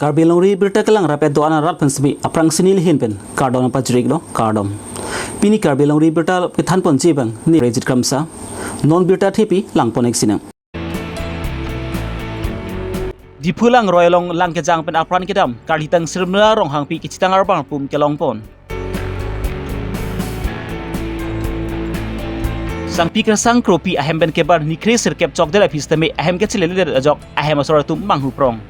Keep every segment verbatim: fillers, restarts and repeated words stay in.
Karbi Longri Birta kelang rapet do-an arat pen semi aphrang sini lihin pen kardom pajiriklo, kardom. Pini Karbi Longri Birta kethan ponji abang ne Rejit Kramsa. Non birta thepi lang pon-ik sinang. Diphu langroi along lang kejang pen apran kedam, Karlitang Sharmila Ronghangpi kachetang arbang arpum kelong pon. Sangpi Kasang Kropi ahem pen kebar niphai sirkep chokdet aphi sitame ahem kacheledet ajok ahem asor atum manghu prong.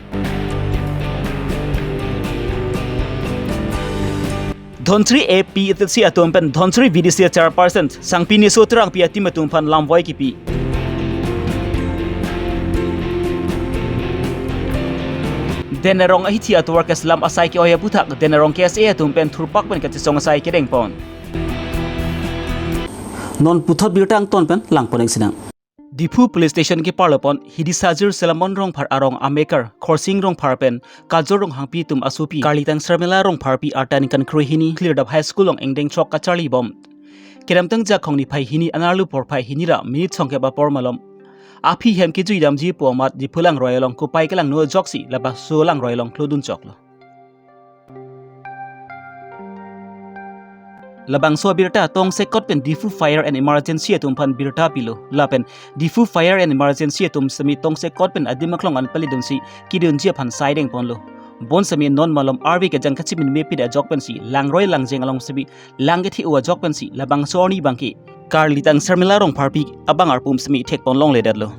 Dhantri A P T C atum pen Dhantri V D C chairperson Sangpi Niso Terangpi ateam atum aphan lamvoi kipi. Den Arong ahithi atovar keselam asai ke-oi aputhak Den Arong K S A atum pen thurpak pen kachesong asai kedeng pon. Non puthot birta angton pen lang pon-ik sinang. Diphu Police Station keparlo pon Hidi Sajir Solomon Rongphar arong amekar Khorsing Rongphar pen Kajor Ronghangpi atum asopi Karlitang Sharmila Rongpharpi arta ningkan krehini Klirdap High School along ingdeng chok kacharli bom. Kedamtang Jakhong niphai hini, anarlo porphai hini ra minute songkep apor malom aphi hem kejui damji pu amat Diphu langroi along kopai kelangno ajoksi labangso langroi along klodun choklo. Labangso abirta tongsekot pen Diphu Fire and Emergency atum aphan birta pilo. Lapen Diphu Fire and Emergency atum semi tongsekot pen adim aklong an palidunsi kedunji aphan sai deng ponlo. Bonsemi non malom arve kejang kachimin mepit ajok pensi langroi langjeng along semi lang kethe-o ajok pensi labangso arni abangke Karlitang Sharmila Rongpharpi abang arpum semi thek pon longledetlo.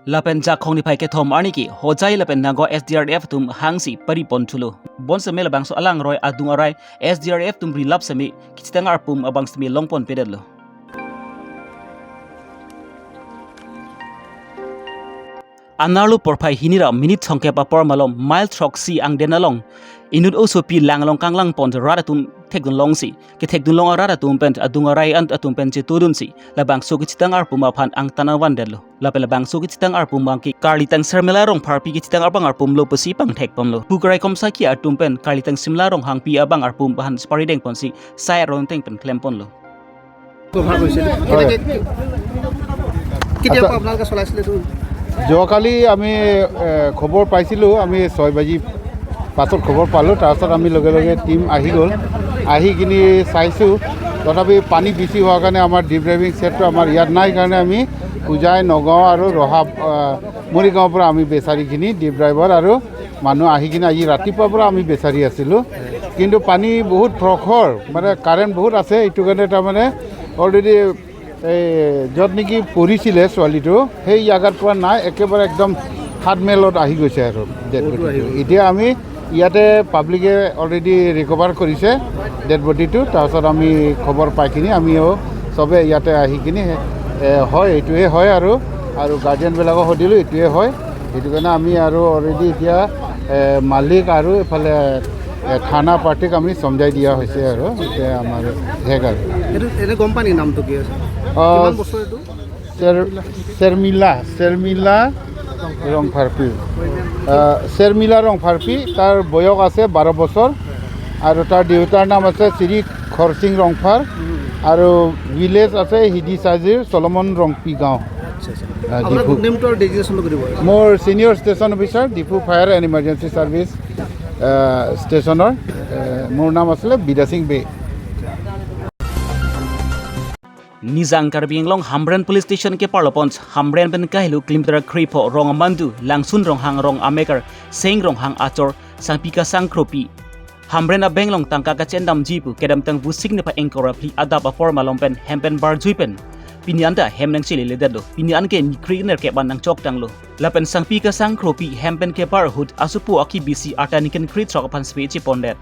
Lapen Jakhong niphai kethom arni ke Hojai lapen Nagaon S D R F atum hangsi pari pon thulo. Bonsemi labangso alangroi adung arai S D R F atum rilap semi kachetang arpum abang semi long pon pedetlo. Anarlo porphai hini ra minute songkep apor malom mile throksi angden along inut osopi lang along kanglang pon rat atum thekdun longsi, kethekdun long arat atum pen adung arai an atum pen chetudunsi labangso kachetang arpum aphan angtan avandetlo. Lapen labangso kachetang arpum abangke Karlitang Sharmila Rongpharpi kachetang abang arpum lo pusi pangthek ponlo. Pukrai komsaki atum pen Karlitang Sharmila Ronghangpi abang arpum aphan supari deng ponsi sai aron teng pen klem ponlo. Cover কৰিছে। হয়। কেনেকে, কেতিয়াৰ পৰা আপোনালোকে চলাইছিলে এইটো? যোৱাকালি আমি, এ, খবৰ পাইছিলোঁ, আমি ছয় বাজি পাছত খবৰ পালোঁ। তাৰপাছত আমি লগে লগে টিম আহি গ'ল, আহি কিনি চাইছোঁ। তথাপি পানী বেছি হোৱাৰ কাৰণে আমাৰ ডিপ ড্ৰাইভিং ছেটটো আমাৰ ইয়াত নাই কাৰণে আমি হোজাই, নগাঁও আৰু ৰহা, আ, মৰিগাঁৱৰ পৰা আমি বেচাৰিখিনি ডিপ ড্ৰাইভাৰ আৰু মানুহ আহি কিনে আজি ৰাতিপুৱাৰ পৰা আমি বিচাৰি আছিলোঁ, কিন্তু পানী বহুত প্ৰখৰ, মানে কাৰেণ্ট বহুত আছে, এইটো কাৰণে তাৰমানে অলৰেডি এই য'ত নেকি পৰিছিলে ছোৱালীটো, সেই জাগাৰ পৰা নাই, একেবাৰে একদম হাত মেলত আহি গৈছে আৰু ডেড বডিটো। এতিয়া আমি ইয়াতে পাব্লিকে অলৰেডি ৰিকভাৰ কৰিছে ডেড বডিটো। তাৰপাছত আমি খবৰ পাই কিনি আমিও চবে ইয়াতে আহি কিনি, এ, হয়, এইটোৱে হয় আৰু, আৰু গাৰ্ডিয়ানবিলাকক সুধিলোঁ, এইটোৱে হয়। সেইটো কাৰণে আমি আৰু অলৰেডি এতিয়া, এ, মালিক আৰু এইফালে, এ, থানা পাৰ্টিক আমি চমজাই দিয়া হৈছে আৰু এতিয়া আমাৰ শেষ আৰু। এইটো এনে গম পায় নেকি নামটো কি আছে? অ, কিমান বছৰ এইটো? চেৰ-, চেৰমিলা, চেৰমিলা ৰংফাৰপি। আ, চেৰমিলা ৰংফাৰপি, তাৰ বয়স আছে বাৰ বছৰ আৰু তাৰ দেউতাৰ নাম আছে শ্ৰী খৰচিং ৰংফাৰ আৰু ভিলেজ আছে হিডি চাজিৰ চলমন ৰংপি গাঁও। আচ্ছা, আচ্ছা। আ, আপোনাৰ ডিফু। নেমটো আৰু ডেজিগনেশ্যনটো কৈ দিব। মোৰ senior station officer, Diphu fire and emergency service, আ, ষ্টেচনৰ। এ, মোৰ নাম আছিলে বিদ্যা সিং বে। Nijang Karbi Anglong Hamren Police Station keparlo pon Hamren pen kahelo kilometer krepho rong amandu Langsun Ronghang rong amekar Seng Ronghang achor Sangpi Kasang Kropi Hamren abeng along tangka kache-endamji pu kedamtang Vosik niphai ingkoi ra phli adap apor malom pen hem pen barjui pen pini anta hem nangcheleledetlo. Pini anke niphai nerkep an nangchoktanglo. Lapen Sangpi Kasang Kropi hem pen kebar ahut asopo akebisi arta ningkan krethrok aphan spe chepondet.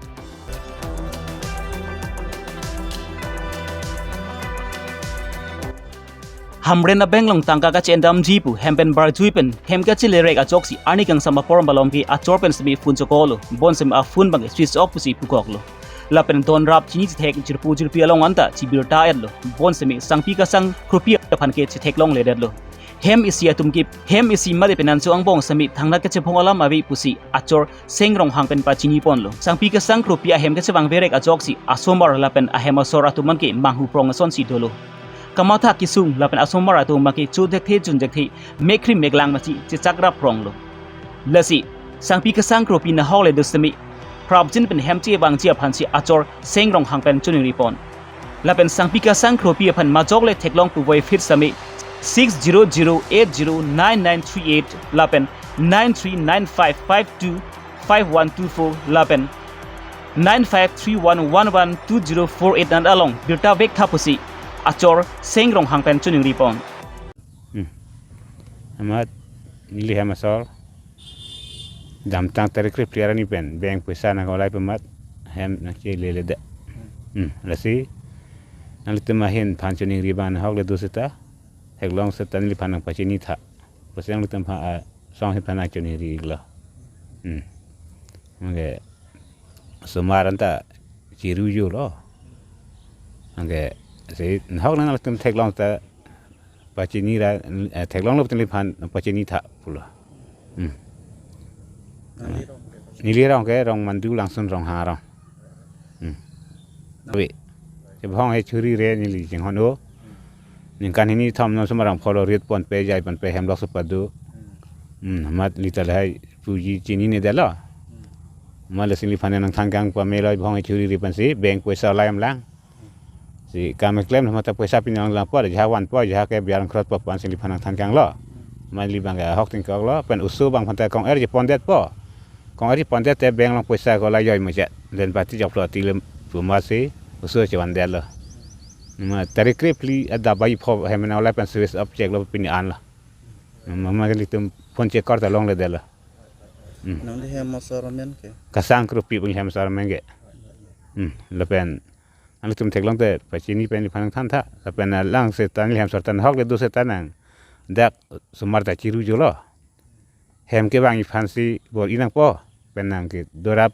Hamren abeng along tangka kache-endamji pu hem pen barjui pen hem kachelerek ajoksi arni kangsam apor malom ke achor pen semi phone chokoklo. Bonsemi aphone abang switch off pusi pukoklo. Lapen don rap chini chethek jirpo jirpi along anta chibirta-etlo. Bonsemi Sangpi Kasang Kropi aphan ke chethek longledetlo. Hem isi atum ke hem isi mate penanso angbong semi thangnat kachepong alam ave pusi achor Seng Ronghang pen pachini ponlo. Sangpi Kasang Kropi ahem kachevangverek ajoksi asomar lapen ahem asor atum an ke manghu prong asonsi dolo. kamatha kesung lapen asomar atum abangke chothekthe chunthekthe, mekri meklang masi chechak rap ronglo. Lasi sangpi kesang kropi nahok le do sitame prapjin pen hem che abang che aphan si achor Seng Ronghang pen choningri pon. Lapen sangpi kesang kropi aphan majok le theklong puvoiphit sitame six zero zero eight zero nine nine three eight lapen nine three nine five five two five one two four lapen nine five three one one one two zero four eight an along birta vektha pusi achor Seng Ronghang pen choningri pon. Hmm. Amat neli hem asor damtang tarik krip tiara ni pen bank poisa nangkolai pu amat hem nangchelele de. Hmm. Lasi nanglitum ahin aphan choningri abang nahok le do seta, theklong seta neliphan nangpachini tha. Pusi nanglitum aphan asong ahin aphan nangchoningri iklo. Hmm. Anke osomar anta chiru jo lo. Anke si nahok nangtum theklong ta pachini ra, eh, theklonglo putin neliphan pachini tha pulo. Hmm. Neli arong ke Rongmandu Langsun Ronghang arong. Hmm. Ave. Chebhong he churi re neli chinghon o. Ningkan hini thom non osomar arong pholo rit ponpe jai ponpe hem lok supa do. Hmm, amat lita lahai puji chinine detlo. Amat lasi neliphan nangthan kang pamelo, bhong churi ri pensi bank poisa lai amlang. Si kam keklem amat poisa pini langpo, jaha vanpo, jaha ke biar krotpo pu ansi neliphan nangthan kanglo. Amat neli abangke ahok tingkoklo, pen oso abang aphanta kong-er ji pondetpo. Kong-er ji pondet te bank along poisa ko la joi machet. Den pati joklo ti le pu amat si oso chevandetlo. Amat tarik krip phli adap bai pho hem nangkolai pen switch off cheklo pini anlo. Amat nelitum phone chekor ta longle detlo. Hmm. Nangli hem asor amen ke? Kesang kropi pu hem asor amen ke. Hmm, lapen nanglitum theklong te pachini pen neliphan nangthan tha. Lapen alang seta neli hem asor ta nahok le do seta nang dak osomar ta chiru jo lo. Hem kevang aphan si bor-i nangpo. Pen nangkedorap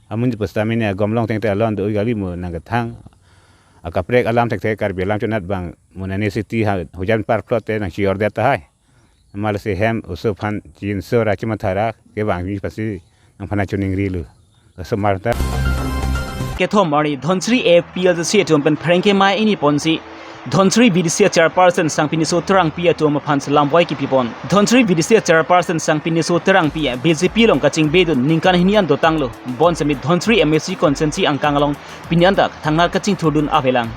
amun pusitame ne agom longteng te alon do kali mo nangkethang akaprek alam thekthe Karbi alam chonat abang mo nane city ha hujan par plot te nangchior det tahai. Amat lasi hem oso aphan chinso ra chimatha ra kevang aphan si nangphan nangchoningrilo. Osomar ta. Kethom arni Dhansiri A P L C C atum pen pherangke amei ini ponsi Dhansiri V D C chairperson Sangpi Niso Terangpi atum aphan si lamboi kipi pon. Dhansiri V D C chairperson Sangpi Niso Terangpi B J P along kachingbe dun ningkan hini an dotanglo. Bonsitame Dhansiri M A C constituency angkang along pini an ta thangnat kachingthur dun avelang.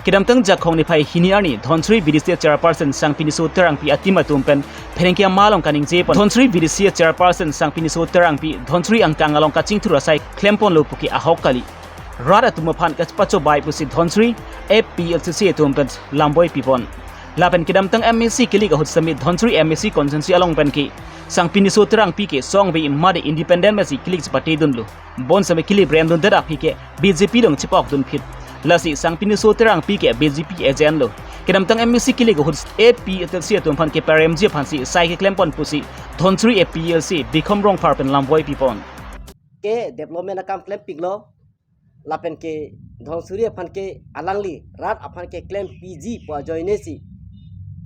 Kedamtang Jakhong niphai hini arni Dhansiri V D C chairperson Sangpi Niso Terangpi a-team atum pen pherangke amei along kaningje pon. Dhansiri V D C chairperson Sangpi Niso Terangpi Dhansiri angkang along kachingthur asai klem ponlo puke ahok kali. Rat atum aphan kapachobai pusi Dhansiri A P L C C atum pen lamboi pi pon. Lapen kedamtang M A C kilik ahut sitame Dhansiri M A C constituency along pen ke Sangpi Niso Terangpi ke song ve made independent masi kilik chepate dunlo. Bonsitame kilik brem dun det aphi ke B J P along chepok dunphit. Lasi Sangpi Niso Terangpi ke B J P agent lo. Kedamtang M A C kilik ahut A P L C atum aphan keparemji aphan si sai keklem pon pusi Dhansiri A P L C Bikhom Rongphar pen lamboi pi pon. Ke development akam klempiklo, lapen ke Dhansiri aphan ke alangli rat aphan keklem piji pu ajoine si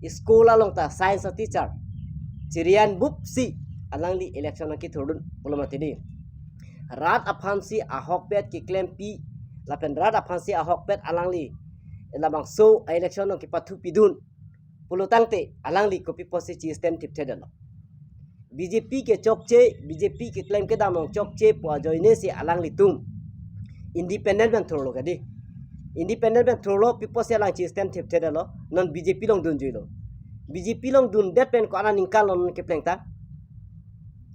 school along ta science teacher chirian bup si alangli election nangkethur dun pulo mati di. Rat aphan si ahokpet keklempi lapen rat aphan si ahokpet alangli labangso election nangkepathu pidun pulo tangte alangli kopi pusi chi-stand thipthedetlo. B J P ke chokche, B J P keklem kedam along chokche pu ajoine si alanglitum independent pen thurlo kadi. Independent pen thurlo, pi pusi alang chi-stand thipthedetlo, non B J P along dunjuilo. B J P along dundet pen ko-an aningkan lo non kepleng ta?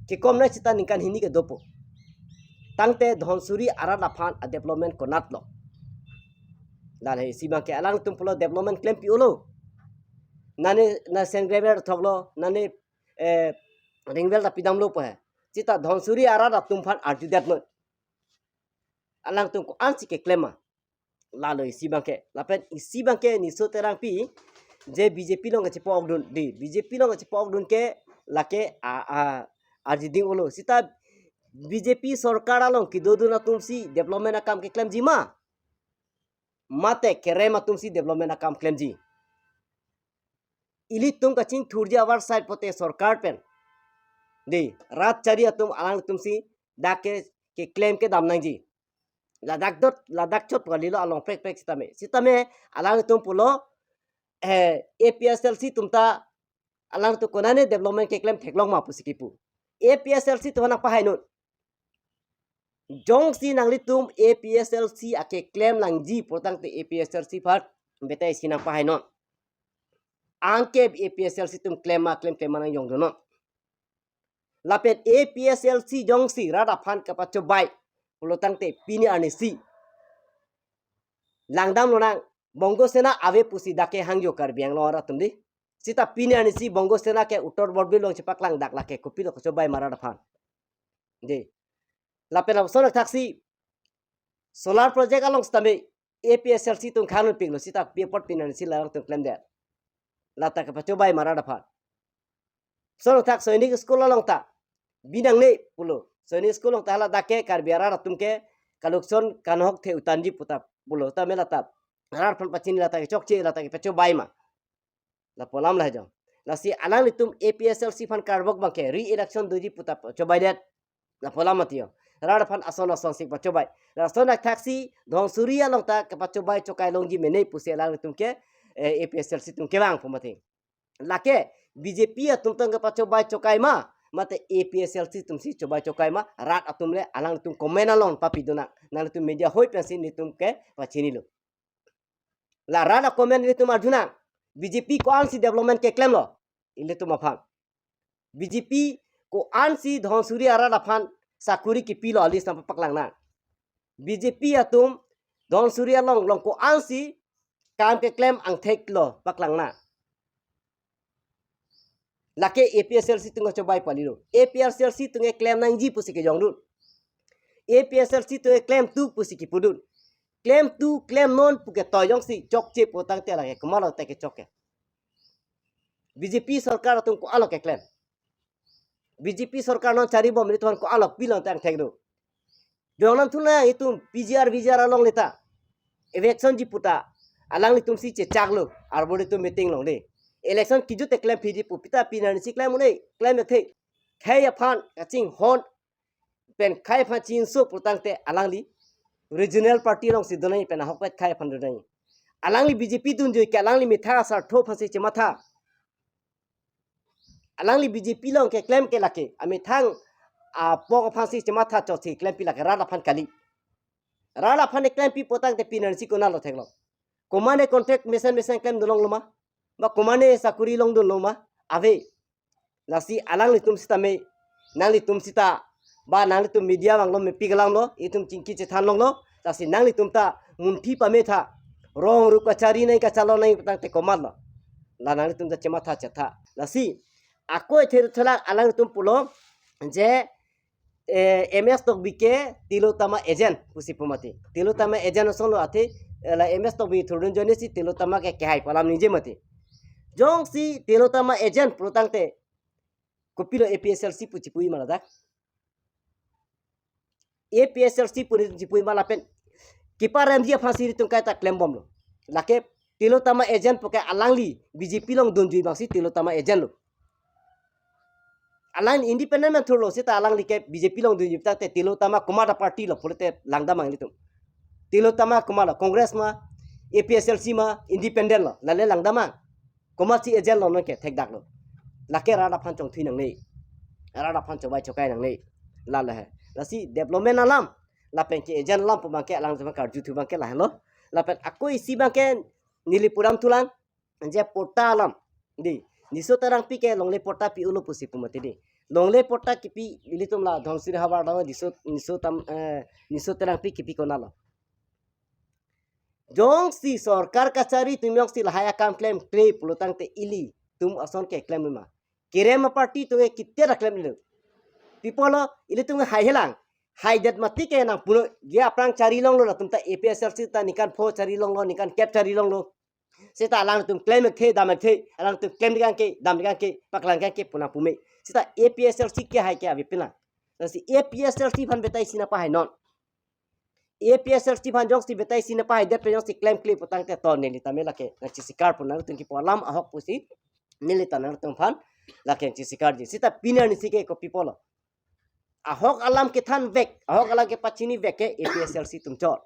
Kekom na seta ningkan hini ke dopo. Tangte Dhansiri arat aphan a-development konatlo? Lahai isi abangke alangtum pulo development klempi-olo. Nane na sengrever thoklo, nane eh, ringwel ta pidamlo pu he. Seta Dhansiri arat atum aphan arjudet noi. Alangtum ko-ansi keklem ma? Lalo isi abangke. Lapen isi abangke Niso Terangpi je B J P along kachepokdun di. B J P along kachepokdun ke lake a, a, arjiding-olo. Seta B J P sorkar along kedodun atum si development akam keklemji ma? Mate kerem atum si development akam klemji? Ilitum kachingthurji avar side pote sorkar pen di, rat chari atum alangtum si dak ke, keklem kedam nangji. Ladak dot, ladak chot kalilo along prekprek sitame. Sitame alangtum pulo eh, A P H L C atum ta alangtum konane development keklem theklong ma pusi kipu. A P H L C atum nangpahainon. Jongsi nanglitum A P H L C akeklem langji pulotangte A P H L C aphan betai isi nangpahainon. Anke A P H L C atum klem ma klemklem ma nangjongdunnon. Lapen A P H L C jongsi rat aphan kapachobai pulotangte pini arnisi langdam lonang, Bongo Sena ave pusi dak ke hangjo Karbi Anglong arat atum dei. Seta pini arnisi Bongo Sena ke Uttar Borbil along chepaklang, dak lake kopilo kachobai ma rat aphan dei. Lapen lapuson athaksi solar project along sitame A P H L C atum khang piklo, seta pi apot pini arnisi alangtum klemdet? Lata kapachobai ma rat aphan. Lapuson athak Sainik School along ta binangne pulo. Sainik School along ta hala dak ke Karbi arat atum ke kalukson kanhok the utanji pu ta pulo. Tame lata rat aphan pachini, lata ke chokche, lata ke pachobai ma? Lapu alam lahai jong. Lasi alanglitum A P H L C aphan karbok abangke re-election doji pu ta pachobaidet. Lapu alam mati yo. Rat aphan ason ason si pachobai. Lapuson athaksi Dhansiri along ta kapachobai chokai longji mene pusi alanglitum ke, eh, A P H L C atum kevang pu mati. Lake B J P atum tang kapachobai chokai ma, mate A P H L C atum si chobai chokai ma, rat atum le alangtum comment along papidunang. Nanglitum media hoi pensi nelitum ke pachinilo. La rat a-comment nelitum arjunang. B J P ko-ansi development keklemlo ilitum aphan? B J P ko-ansi Dhansiri arat aphan sakuri kipilo, a-list nangpaklangnang. B J P atum Dhansiri along along ko-ansi kam keklem angtheklo, paklangnang. Lake A P H L C atum kachobai palilo. A P H L C atum keklem nangji pusi kejongdun. A P H L C atum keklemtu pusi kipudun. Klemtu klemnon pu ke toyong si chokche pulotangte lake komatlo te kechok ke? B J P sorkar atum ko-anlo keklem? B J P sorkar non charibom ilitum aphan ko-anlo pilon tang thek do? Dong nam thuna itum P G R V G R along leta eviction ji pu ta alanglitum si chechaklo, arbor itum meeting along dei. Election kijut te klem phiji pu, pita pini arnisi klem un-e, klem thekthe. Khei aphan kachinghon pen khei aphan chinso pulotangte alangli regional party alongsi donai pen ahokpet khei aphan donai. Alangli B J P dunjui ke alangli methang asartho aphansi chematha. Alangli B J P along keklem ke lake amethang apok aphansi chematha chotsi klempi, lake rat aphan kali. Rat aphan klempi pulotangte pini arnisi konatlo theklong? Komatne contract mesen mesen klemdun longlo ma? Ba komatne sakuri longdunlo ma? Ave. Lasi alanglitum sitame, nanglitum sita, ba nanglitum media vanglo, mepik alamlo, itum chingki chethan longlo, lasi nanglitum ta munthi pametha, rong ru kachari nai kachalo nai tangte komatlo? La nanglitum ta chematha chetha. Lasi ako ethe thelang alanglitum pulo je, eh, M S Tokbi ke Tilottama agent pusi pu mati. Tilottama agent asonlo athe, eh, la M S Tokbi thurdun ajoine si Tilottama ke kehai pu alam ningje mati. Jongsi Tilottama agent pulotangte kopilo A P H L C pu chipuji ma ladak? A P H L C pu chipuji ma lapen keparemji aphansi itum kaita klembomlo? Lake Tilottama agent pu ke alangli B J P along dunjui abangsi Tilottama agent lo. Alangli independent pen thurlo seta alangli ke B J P along dunjui tangte Tilottama komat aparty lo pulote langdamnang ilitum? Tilottama komatlo, Congress ma, A P H L C ma, independent lo, lale langdamnang? Komatsi agent lo nonke thekdaklo? Lake rat aphan chongthui nangne, rat aphan chobai chokai nangne. La lahai. Lasi development alam lapen ke agent alam pu abangke alanglitum karjuthu abangke lahenlo. Lapen ako isi abangke neli pudam thulang, je patta alam dei. Niso Terangpi ke longle patta pi-ulo pusi pu mati dei. Longle patta kipi ilitum la Dhansiri havar dang Niso, Niso Tam, eh, Niso Terangpi kipi konatlo? Jongsi sorkar kachari atum jongsi lahai akam klemkle pulotangte ilitum ason ke klem ma? Kerem aparty atum ke kitia ta klemlo? Pi apotlo? Ilitum ke haihelang. Haidet mati ke nangpulo, je aphrang chari longlo, latum ta A P H L C ta ningkan pho chari longlo, ningkan kep chari longlo. Seta alangtum klem ekthe, dam ekthe, alangtum klem dikang ke, dam dikang ke, paklang dikang ke pu nangpume. Seta A P H L C kehai ke avepinlang? Lasi A P H L C aphan betai isi nangpahainon. A P H L C aphan jongsi betai isi nangpahaidet pen jongsi klemkle pulotangte to neli tame lake nangchesikar pu, nangtum kipu alam ahok pusi neli ta nangtum aphan lake nangchesikarji. Seta pini arnisi ke kopi apotlo? Ahok alam kethan vek, ahok alam kepachini vek ke A P H L C atum chot.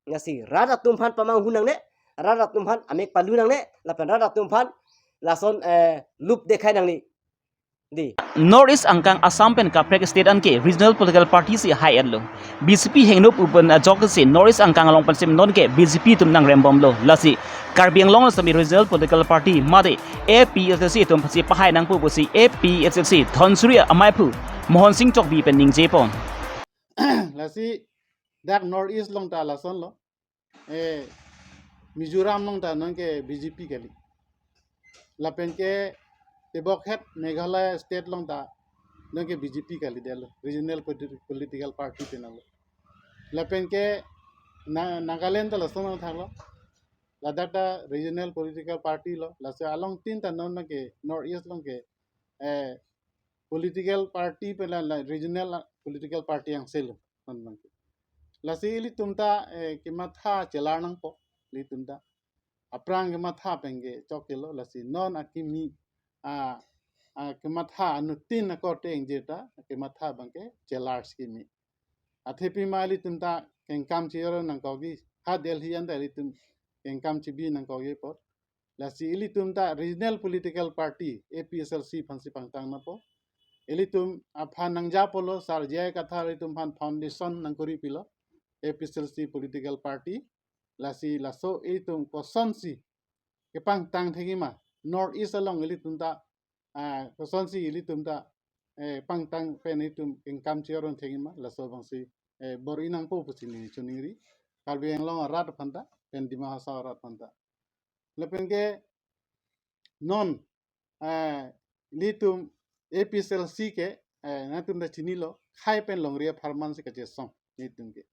Lasi rat atum aphan pamanghu nangne, rat atum aphan amek palu nangne, lapen rat atum aphan lason, eh, lup dekhai nangne. Di. North East angkang Assam pen kaprek state anke regional political party si hai-etlo. B J P hingno pu pen ajok si North East angkang along pensi non ke B J P atum nangrembomlo. Lasi Karbi Anglong sitame regional political party mate A P H L C atum si pahai nangpo pusi A P H L C Dhansiri amaiphu Mohon Sing Tokbi pen ningjepon. Lasi dak North East along ta lasonlo. Eh, Mizoram along ta non ke B J P kali. Lapen ke tebokhet Meghalaya state along ta non ke B J P kalidetlo. Regional politi-, political party penanglo. Lapen ke Na-, Nagaland ta lason nangthaklo. Ladak ta regional political party lo. Lasi along tin ta non ke North East along ke, eh, political party pen la, la regional, ah, political party angselo. Non abang ke. Lasi ilitum ta, eh, kematha chelar nangpo, ilitum ta. Aphrang kematha pen ke chokelo, lasi non akimi, ah, ah, kematha anuttin akorte ingjeta, kematha abang ke chelar si kimi. Athe pima ilitum ta kengkam cheron nangkokji, ha Delhi anta ilitum kengkam chebi nangkokji apot. Lasi ilitum ta regional political party A P H L C aphansi pangtang nangpo. Ilitum aphan nangjapolo, Sar J I Kathar ilitum aphan foundation nangkuri pilo A P H L C political party. Lasi laso ilitum kosonsi kepangtang thekji ma, North East along ilitum ta, ah, kosonsi ilitum ta, eh, pangtang pen ilitum kengkam cheron thekji ma, laso abangsi, eh, bor-i nangpo pusi neli choningri. Karbi Anglong arat aphan ta, pen Dima Hasao arat aphan ta. Lapen ke non, eh, ilitum A P H L C ke, eh, nangtum ta chinilo, khei pen longri apharman si kachesong ilitum ke.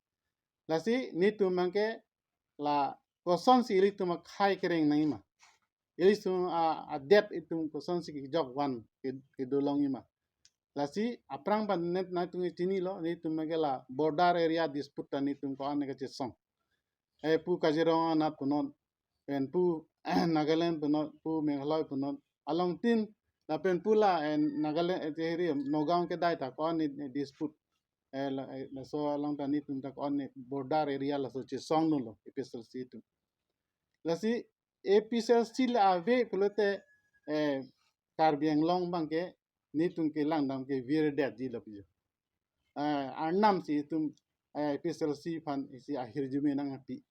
Lasi ilitum abang ke la kosonsi ilitum akhei kereng nangji ma. Ilitum a, adet ilitum kosonsi kejok van ke, kedo longji ma. Lasi aphrang pen net nangtum chinilo, ilitum abang ke la border area dispute ta ilitum ko-an kachesong. Eh, pu Kaziranga anat punon, pen pu Nagaland punon, pu Meghalaya punon. Along tin, lapen pu la, eh, Nagaland, eh, hiri, Nagaon kedai ta ko-an ni, ni dispute. Eh, la, eh, laso along ta ilitum ta ko-an ni border area laso chesongdunlo, A P H L C atum. Lasi A P H L C le ave pulote, eh, Karbi Anglong abang ke, ilitum kelang dam ke virdetji lapu jo. Eh, Arnam si itum, eh, A P H L C aphan isi ahirjume nangpi.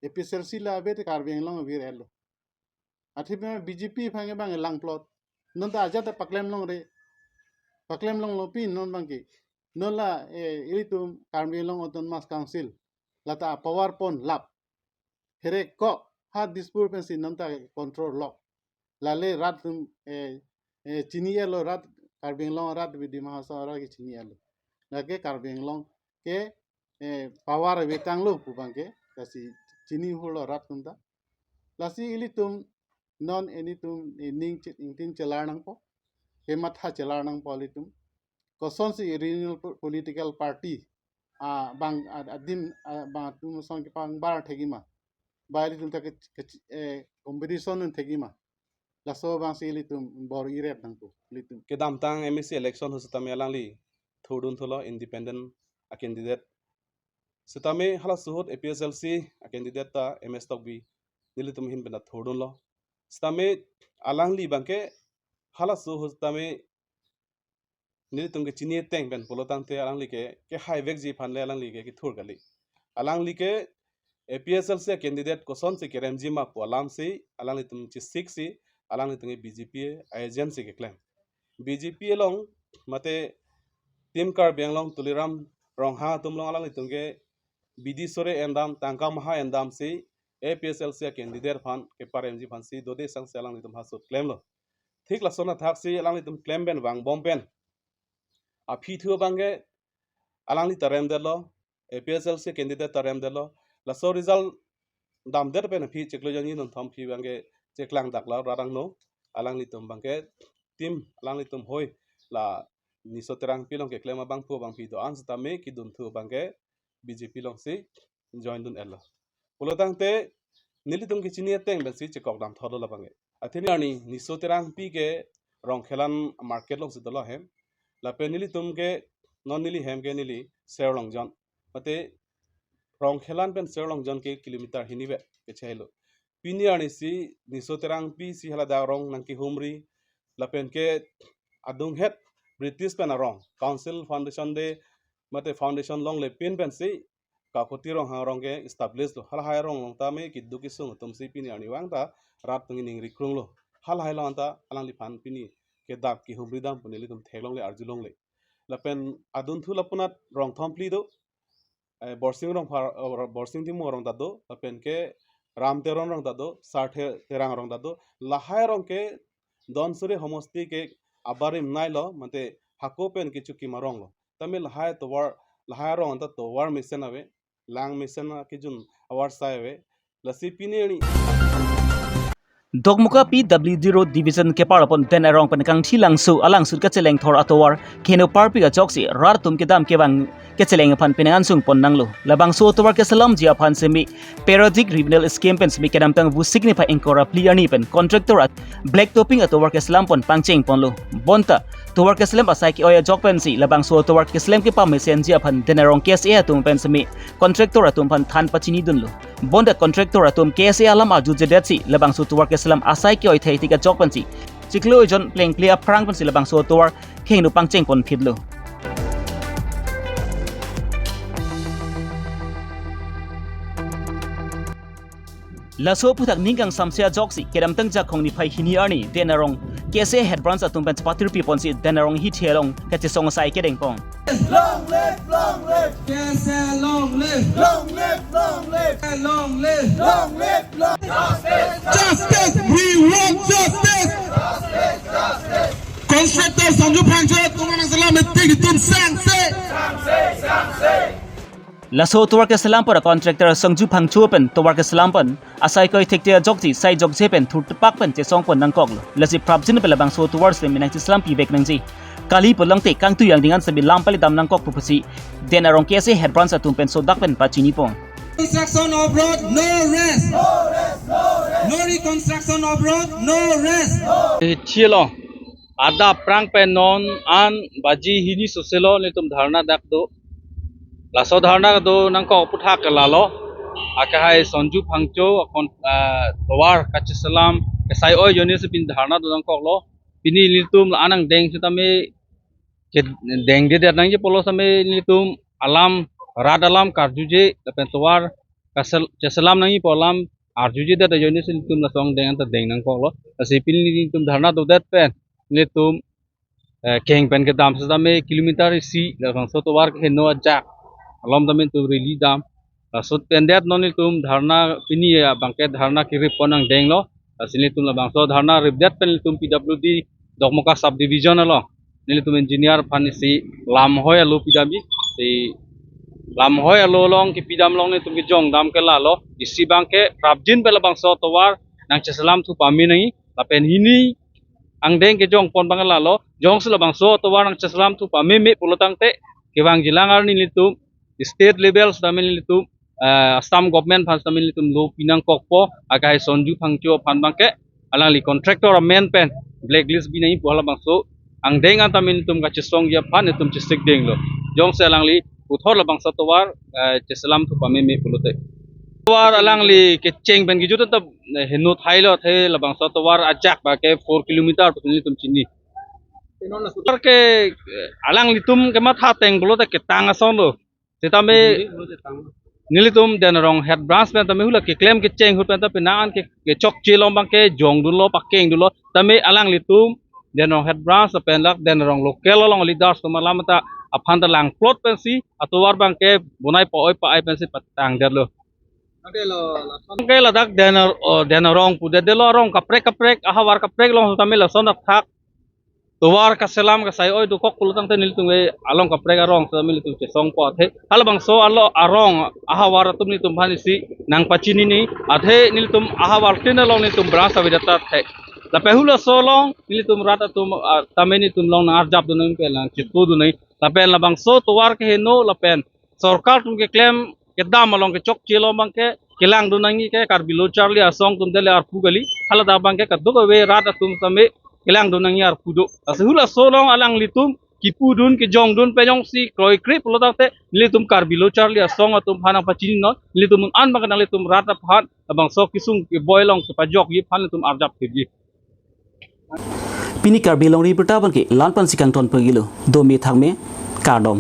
A P H L C le ave te Karbi Anglong vir-etlo. Athe pima B J P aphan ke abang langplot. Non ta ajat ta paklem longre. Paklem longlo pi non abang ke. Non la, eh, ilitum Karbi Anglong Autonomous Council. Lata power pon lap. Here ko ha Dispur pensi non ta control lo. Lale rat atum, eh, eh, chini-etlo rat Karbi Anglong rat, Dima Hasao rat ke chini-etlo. Lake Karbi Anglong ke, eh, power ave tanglo pu abang ke, lasi chini hurlo rat atum ta. Lasi ilitum non ilitum, eh, ning che-, ingtin chelar nangpo, kematha chelar nangpo ilitum. Kosonsi regional po-, political party, ah, abang, ah, adim, ah, abang atum ason kepangbar thekji ma. Ba ilitum ta ke, ke, eh, competition un thekji ma. Laso abangsi ilitum bor-i-et nangpo ilitum. Kedamtang M A C election ahut sitame alangli thurdun thulo independent a-candidate. Sitame halaso ahut A P H L C a-candidate ta M S Tokbi nelitum ahin pen ta thurdunlo. Sitame alangli abang ke halaso ahut sitame nelitum ke chini ateng pen pulo tangte alangli ke, kehaivekji aphan le alangli ke kethur kali. Alangli ke A P H L C candidate kosonsi keremji ma pu alamsi alanglitum chesiksi, alanglitum ke B J P agent si keklem. B J P along mate Team Karbi Anglong Tuliram Ronghang atum along alanglitum ke bidi sore endam, tangka maha endamsi A P H L C candidate aphan keparemji aphansi dode sangsi alanglitum ha ahut klemlo. Thik lason athaksi alanglitum klem pen vangbom pen aphi thu abang ke alangli ta remdetlo, A P H L C candidate ta remdetlo. Laso result damdet pen aphi chiklo jongni nonthom aphi abang ke cheklang daklo rat angno. Alanglitum abang ke team alanglitum hoi la Niso Terangpi along keklem abangphu abangpi do-an sitame kedun thu abang ke B J P alongsi join dun-etlo. Pulo tangte nelitum ke chini ateng pensi chekok dam thotlo labang ke. Athe arni Niso Terangpi ke Rongkhelan market alongsi dolo ahem. Lapen nelitum ke non neli hem ke neli Serlongjon. Mate Rongkhelan pen Serlongjon ke kilometer hini vet kechehelo. pini arnisi Niso Terangpi si haladak arong nangkehumri, lapen ke adunghet British pen arong Council Foundation Day mate foundation longlepin pensi Kakoti Ronghang arong ke establish lo. Halahai arong along tame keduk kesung atum si pini arnivang ta rat atum ningri krung lo. Halahai along ta alangliphan pini kedam kehumri dam pu nelitum theklongle arjulongle. Lapen adunthu lapunat rong thom phli do. Eh, Borsing Rongphar, eh, Borsing Timung arong ta do, lapen ke Ram Teron arong ta do, Sarthe Terang arong ta do, lahai arong ke Dhansiri homosti ke abarim nai lo, mate hako pen kechokim arong lo. Tame lahai tovar, lahai arong anta tovar mesen ave, lang mesen akejun avarsai ave, lasi pini arni Dokmoka P W D Road Division kepar apon Den Arong pen Kangthi Langso alangsun kacheleng thor atovar keheno parpik ajoksi rat atum kedam kevang kacheleng aphan penang ansung pon nanglo. Labangso atovar keselamji aphan semi periodic revenue scheme pen semi kedamtang Vosik niphai ingkoi ra phli arni pen contractor at black topping atovar keselam pon pangcheng ponlo. Bonta tovar keselam asai ke-oi ajok pensi labangso atovar keselam kepamesenji aphan Den Arong K S A atum pen semi contractor atum aphan than pachinidunlo. Bonta contractor atum K S A alam arjujedetsi labangso tovar keselam asai ke-oi thektik ajok pensi chiklo ejon plengple aphrang pensi labangso tovar keheno pangcheng ponphitlo. Laso aphuthak ning kangsamse ajoksi kedamtang Jakhong niphai hini arni Den Arong K S A Head Branch atum pen chepatirpi ponsi Den Arong hithi along kachesong asai kedeng pon. Long live, long live, K S A long live, long live, long live, long live, long live, long live. Justice, we want justice. Constructor Songju Phangcho atum nangselam thektik atum sangse. Laso tovar keselam pon contractor Songju Phangcho pen tovar keselam pon asai ke-oi thektik ajokji sai jokje pen thurtepak pen chesong pon nangkoklo. Lasi prapjin pen labangso tovar semi nangcheselam pivek nangji. Kali pulote kangtui angdeng an semi lam pali dam nangkok pu pusi Den Arong K S A Head Branch atum pen sodak pen pachini pon. Construction of road, no rest. No reconstruction of road, no rest. Hithi along adap aphrang pen non an baji hini soselo nelitum dharna dak do. Laso dharna do nangkok aphuthak ke lalo. Akehai Songju Phangcho akon, ah, tovar kacheselam kesai oi ajoinesi pini dharna do nangkoklo. Pini nelitum la-an angdeng sitame kedengdedet nangji pulo sitame nelitum alam rat alam karjuje lapen tovar kasel-, cheselam nangji pu alam arjujedet ajoinesi nelitum laso angdeng anta deng nangkoklo. Lasi pini nelitum dharna dodet pen nelitum, eh, keheng pen kedam sitame kilometer isi labangso tovar keheno ajak alom tame nelitum rally dam. Laso pen det non nelitum dharna pini abangke dharna kerip pon angdenglo. Lasi nelitum labangso dharna ripdet pen nelitum P W D Dokmoka Subdivision along nelitum engineer aphan isi lamhoi alo pidamji. Si lamhoi alo along kepidam along nelitum kejong dam ke lalo. Isi abangke prapjin pen labangso tovar nangcheselam thu pame nangji. Lapen hini angdeng kejong pon abang lalo. Jongsi labangso tovar nangcheselam thu pameme pulo tangte kevangjilang arni nelitum state level sitame nelitum, eh, Assam government aphan sitame nelitum lo pinangkokpo, akehai Songju Phangcho aphan abangke alangli contractor amen pen blacklist bi nangji pu halabangso angdeng anta nelitum kachesongji aphan nelitum chesik denglo. Jongsi alangli puthot labangso tovar, eh, cheselam thu pameme pulote. Tovar alangli kecheng pen kejut ta, eh, henut hailo athe labangso tovar ajak abangke four kilometer pu nelitum chini. Tovar ke, eh, alanglitum kematha ateng pulote ketang asonlo. Sitame nelitum Den Arong Head Branch pen tame hula keklem kecheng ahut pen ta penang an ke, kechokche along abangke jongdunlo, pakengdunlo. Tame alanglitum Den Arong Head Branch pen lak Den Arong local along leaders atum alam ta aphan ta langplot pensi atovar abangke bonai pa-oi pa-ai pensi patangdetlo. Abangke ladak Den Ar-, oh, Den Arong pudetlo, arong kaprek kaprek, ahavar kaprek along tame lason athak tovar kaselam kasai oi dokok pulo tangte nelitum ke along kaprek arong sitame nelitum chesongpo athe halabangso alo arong ahavar atum nelitum aphan isi nangpachinine athe nelitum ahavar tin along nelitum branch avedet athe. Lapen hulaso along nelitum rat atum, ah, tame nelitum along nang-arjapdun nangji pen nangchepudun nangji. Lapen labangso tovar keheno lapen sorkar atum keklem kedam along kechokche along abangke kelangdun nangji ke Karbi Lo Charli Asong atum dele arpu kali, haladak abangke kadokave rat atum tame kelangdun nangji arpu do. Lasi hulaso along alanglitum kipudun kejongdun pen jongsi kroikre pulo tangte nelitum Karbi Lo Charli Asong atum aphan nangpachininon, nelitum un-an abang nanglitum rat aphan labangso kesung keboi along kepajokji aphan nelitum arjap thekji. Pini Karbi Longri Abirta abangke la-an pensi kangton pagilo, dome thakme, kardom.